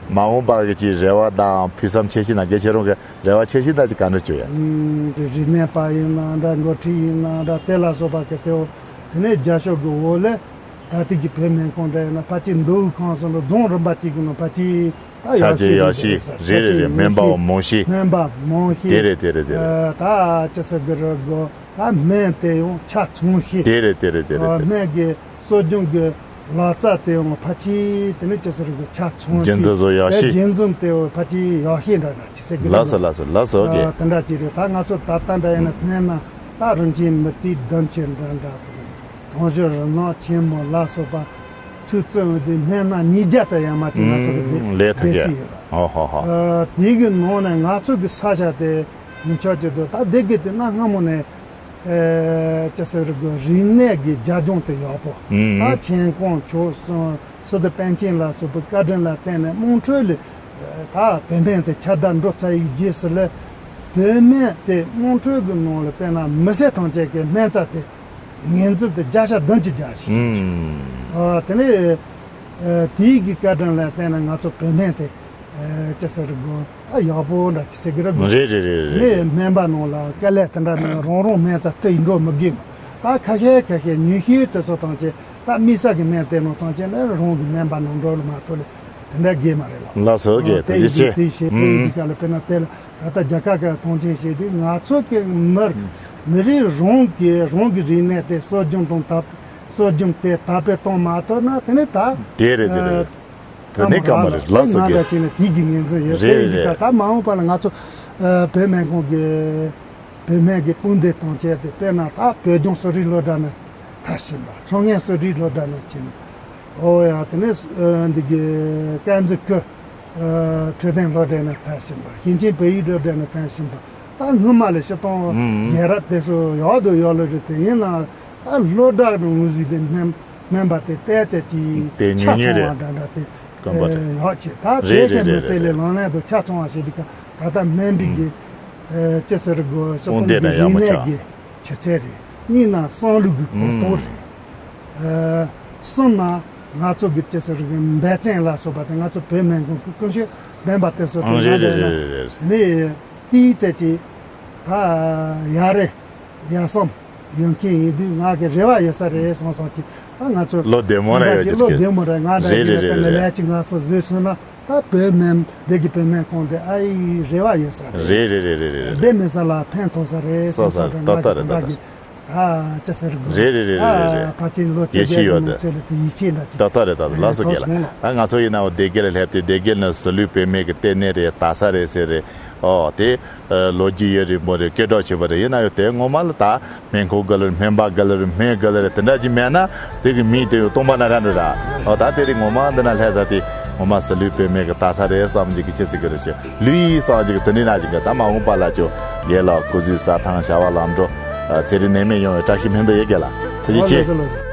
མ་འོངས་པ་གི་ཅིག་རེ་བ་དང་ཕུགས་བསམ་ཆེ་ཤོས་ན་དགེ་ཁྱེད་རང་གི་རེ་བ་ཆེ་ཤོས་ད་ཅིག་ག་འདྲ་བཅོ་ཡ། ཨུམ། རིག་གནས་པ་ཡིན་ན་འདྲ། འགོ་ཁྲིད་ཡིན་ན་འདྲ། དེ་ལ་སོགས་པ་གི་དེའོ། དེ་ནས་རྒྱབ་སྐྱོར་གི་འོག་ལས་ད་ལྟའི་གི་བོད་སྨན་ཁང་འདྲ་ཡིན་ན་ཕལ་ཆེར་མདོ་དབུས་ཁམས་གསུམ་ལ་རྫོང་རིམ་པ་གཅིག་གི་ནང་ཕལ་ཆེར་ད་ཆ་ཡག་ཤོས་ཆེ་ཡག་ཤོས་ཤོས་རེད་རེད་རེད། སྨན་པ་མང་ཤོས། སྨན་པ་མང་ཤོས། དེ་རེད་དེ་རེད་དེ་རེད། ད་ཅི་ཟེར་གི་རེད་གོ། ད་སྨན་དེ་ཡང་ཆ་ཚང་ཤོས། དེ་རེད་དེ་རེད་དེ་རེད་དེ་རེད། སྨན་གྱི་གསོ་སྦྱོང་གི་ལག་རྩལ་དེ་ཡང་ཕལ་ཆེར་དེ་ནི་ཅི་ཟེར་གི་ཆ་ཚང་ཤོས། རྒྱུན་འཛིན་བཟོ་ཡག་ཤོས། རྒྱུན་འཛིན་དེ་ཡང་ཕལ་ཆེར་ཡག་ཤོས་འདྲ་འདྲ་ཅི་ཟེར་གི་རེད། ལགས་སོ་ལགས་སོ་ལགས་སོ། ཨོ་ཀེ། དེ་འདྲ་ཅིག་རེད། ད་ང་ཚོ་ད་ལྟ་འདྲ་ཡིན་ན་སྨན་ན་ད་རིན་ཆེན་མུ་ཏིག་ལྡུམ་ཆེན་འདྲ་འདྲ་དང་གྲང་སྦྱོར་རིམ་ལག་ཆེན་མོ་ལ་སོགས་པ་ཚུར་བཙོས་འོང་དུས་སྨན་སྣ་ཉིས་བརྒྱ་ཙམ་ཡར་མར་ཅིག་ང་ཚོ་གི་ལས་ཐུབ་ཀྱི་ཡོད་རེད། ཧོ་ཧོ་ཧོ། ཨ། དེ་གི་ནང་ནས་ང་ཚོ་གི་ས་ཆ་དེ་ཡིན་ཆོག་ཅིག་འདུག་ད་སྡེ་དགེ་དེ་གནའ་སྔ་མོ་ནས་ཨ་ཅི་ཟེར་གི་རིག་གནས་ཀྱི་རྒྱབ་ལྗོངས་དེ་ཡག་པོ། ད་མཁྱེན་གོང་ཆོས་གསུམ་སི་ཏུ་པཎ་ཆེན་ལ་སོགས་པའི་བཀའ་དྲིན་ལ་བརྟེན་ནས་དམངས་ཁྲོད་ལ་ད་བོད་སྨན་དེ་ཁྱབ་བརྡལ་འགྲོ་ཚར་བའི་རྗེས་སུ་ལ་བོད་སྨན་དེ་དམངས་ཁྲོད་ཀྱི་ནང་ལ་དཔེར་ན་མི་སེར་ཐམས་ཅད་ཀྱི་སྨན་རྩ་དེ་ངོས་འཛིན་དེ་བརྒྱ་ཆ་བདུན་ཅུ་བརྒྱབ་ཤིང་། ཨ། དེ་ནས་ཨ་དེའི་གི་བཀའ་དྲིན་ལ་བརྟེན་ནས་ང་ཚོ་བོད་སྨན་དེ་ཨ་ཅི་ཟེར་དགོས། ད་ཡག་པོ་འདྲ་ཅི་ཟེར་གི་རེད་དགོས། རེད་རེད་རེད་རེད། ནས་སྨན་པ་ནང་ལ་དཀའ་ལས་དེ་འདྲ་མེད། རང་རང་སྨན་རྩ་དེ་ཡིན་འགྲོ་མི་དགོས་མ། ད་ཁ་ཤས་ཁ་ཤས་ཉུང་ཤས་དེ་ཚོ་ཐམས་ཅད་ད་དམིགས་བསལ་གྱི་སྨན་དེ་ནང་ཐམས་ཅད་ནས་རང་གི་སྨན་པ་ནང་འགྲོ་ལ་མ་གཏོགས་ལ་དེ་འདྲ་དགོས་མ་རེད་ལ། ལགས་སོ། ཨོ་ཀེ། ཨོ་དེ་དེ་ཡིན་ཡིན་ཅི། དེ་བྱེད་དེ་ཡིན་ཨུམ། དེ་ག་ལ་དཔེར་ན་དེ་ལ་ད་ལྟ་རྒྱ་གར་གྱི་མཐོང་ཆེན་བྱེད་དུས་ང་ཚོ་གི་མི་མི་རིགས་རང་གི་རང་གི་རིག་གནས་དེ་གསོ་སྦྱོང་དང་དར་གསོ་སྦྱོང་དེ་དར་སྤེལ་གཏོང་མ་ཐུབ་ན་དེ་ནི་ད་དེ་རེད་དེ་རེད། དེ་ནི་སྐར་མ་རེད། ལགས་སོ། ང་ཀྱེ། འདྲ་བྱས་ནས་དེ་གི་ངོས་འཛིན་ཡོད། རེད་དེ་ཡིན་རེད་ཀ་རེད། ད་མ་འོངས་པ་ལ་ང་ཚོ་ཨ་བོད་སྨན་ཁང་གི་བོད་སྨན་གྱི་དཔུང་སྡེ་དང་བཅས་ཏེ་དཔེར་ན་ད་བོད་ལྗོངས་གསོ་རིག་སློབ་གྲྭ་ནས་མཐར་ཕྱིན་པ། མཚོ་སྔོན་གསོ་རིག་སློབ་གྲྭ་ནས་ཕྱིན་པ། ཨོ་ཡ། དེ་ནས་ཨ་འདི་གི་དཀར་མཛེས་ཁུལ་ཨ་འཕྲོད་བསྟེན་སློབ་གྲྭ་ནས་མཐར་ཕྱིན་པ། ཞིང་ཆེན་བོད་ཡིག་སློབ་གྲྭ་ནས་མཐར་ཕྱིན་པ། ད་སྔོན་མ་ལས་སྤྱིར་བཏང་ཨུམ། རྒྱལ་རབས་དེ་ཚོ་ཡག་དུ་ཡག་ལོས་རེད། དེ་ཡིན་ན་ད་སློབ་གྲྭ་གི་ངོས་ཟིན་དེ་སྨན་སྨན་པ་དེ་ཏོག་ཙམ་ཅིག་དེ་ཆ་ཉུང་ཉུང་ཚང་བ་རེད། འདྲ་འདྲ་དེ་སྐམ་པོ་རེད། ཡག་ཆེ། ད་རེད་དེ་རེད་གི་མི་རེད་ཚེ་ལས་རེད། ལག་ལེན་དུ་ཆ་ཚང་བ་ཞིག་འདི་ག་ད་ལྟ་སྨན་པའི་གི་ཨུམ། ཨེ་ཅི་ཟེར་དགོས། སྤྱིར་བཏང་གི་དཔུང་སྡེ་ན་ཡག་མོ་རིག་གནས་ཆགས། ཀྱི་ཆུ་ཚད་རེད། གཉིས་ན་བསམ་བློ་གི་གོ་རྟོགས་རེད། ཨུམ། ཨེ་གསུམ་ན་ང་ཚོ་གི་ཅི་ཟེར་དགོས། འབད་བརྩོན་ལ་སོགས་པ་དེ་ང་ཚོ་བོད་སྨན་ཁང་གི་ཀུན་སྤྱོད་ལྡན་པ་དེ་ཚོ་དེ་ཨང་། རེད་ང་རེད་འདྲ་ན་རེད་རེད་རེད། དེ་ནས་ཏོག་ཙམ་ཅིག་ད་ཡར་རེ་ཡར་སོང་ཡོང་མཁན་ཡིན་དུས་ང་གི་རེ་བ་ཡོད་ས་རེད་བསམ་སོང་ཅིག་ད་ང་ཚོ་བློ་བདེ་མོ་ར་ཡོད་ཀྱི་བློ་བདེ་མོ་ར་ང་འདྲ་རེད་ཡིན་རེད་ན་རེད་དེ་ནས་རེད། ལས་ཅིག་ང་ཚོ་བཟོས་སོང་ན་ད་བོད་སྨན་སྡེ་དགེ་བོད་སྨན་ཁང་དེ་ཨ་ཡི་རེ་བ་ཡོད་ས་རེད། རེད་རེད་རེད་རེད་རེད། བདེ་མི་ས་ལ་ཕན་ཐོགས་ས་རེད་བསམ་སོང་། ད་ལྟ་རེད། ད་ལྟ་རེད། ད་ལྟ་རེད། ད་ལྟ་རེད། ཨ་ཅི་ཟེར་དགོས། རེད་རེད་རེད་རེད་རེད། ཨ་ཕལ་ཆེར་ལོ་བརྒྱད་ཅུ་ཡོད་ནང་དེ། ཚོད་ལ་དེ་ཡིད་ཆེས་འདྲ་ཅིག་ད་ལྟ་རེད། ད་ལྟ་ལགས་སོ། ཨ་རྒན་ལགས། ད་ང་ཚོ་ཡིན་ནའང་སྡེ་དགེ་ལ་སླེབས་ཏེ་སྡེ་དགེ་ནི་ཟི་ལིང་བོད་སྨན་གྱི་ལྟེ་གནས་རེད། ད་ས་རེད་ཟེར་རེད། ཨོ་དེ་ཨ་ལོ་རྒྱུས་ཡུན་རིང་པོ་རེད། སྐད་གྲགས་ཆེ་བ་རེད། ཡིན་ན་ཡང་དེ་ངོ་མ་ལ་ད་སྨན་ཁང་དགའ་ལོ་རེད། སྨན་པ་དགའ་ལོ་རེད། སྨན་དགའ་ལོ་རེད། དེ་འདྲ་ཅིག་མེད་ན་དེ་གི་མིང་དེ་ཡང་སྟོང་པ་ན་ར་འགྲོ་ར། ཨོ་ད་དེ་རིང་ངོ་མ་འདི་ན་སླེབས་ས་དེ་ངོ་མ་ཟི་ལིང་བོད་སྨན་གྱི་ད་ས་རེད་བསམ་གྱི་གི་ཅི་ཟེར་གི་རེད་ཤག་ལུས་ཡིན་བསམ་གྱི་གི་དེ་འདྲ་ན་ཅིག་གི་ད་མ་འོངས་པ་ལ་ཅོ་རྒན་ལགས་སྐུ་གཟུགས་གསལ་ཐང་བྱ་བ་ལམ་འགྲོ་ཚེ་རིང་ནད་མེད་ཡོང་བའི་བཀྲ་ཤིས་སྨོན་འདུན་ཡོད། རྒན་ལགས་ཐུགས་རྗེ་ཆེ། ལགས་སོ་ལགས་སོ།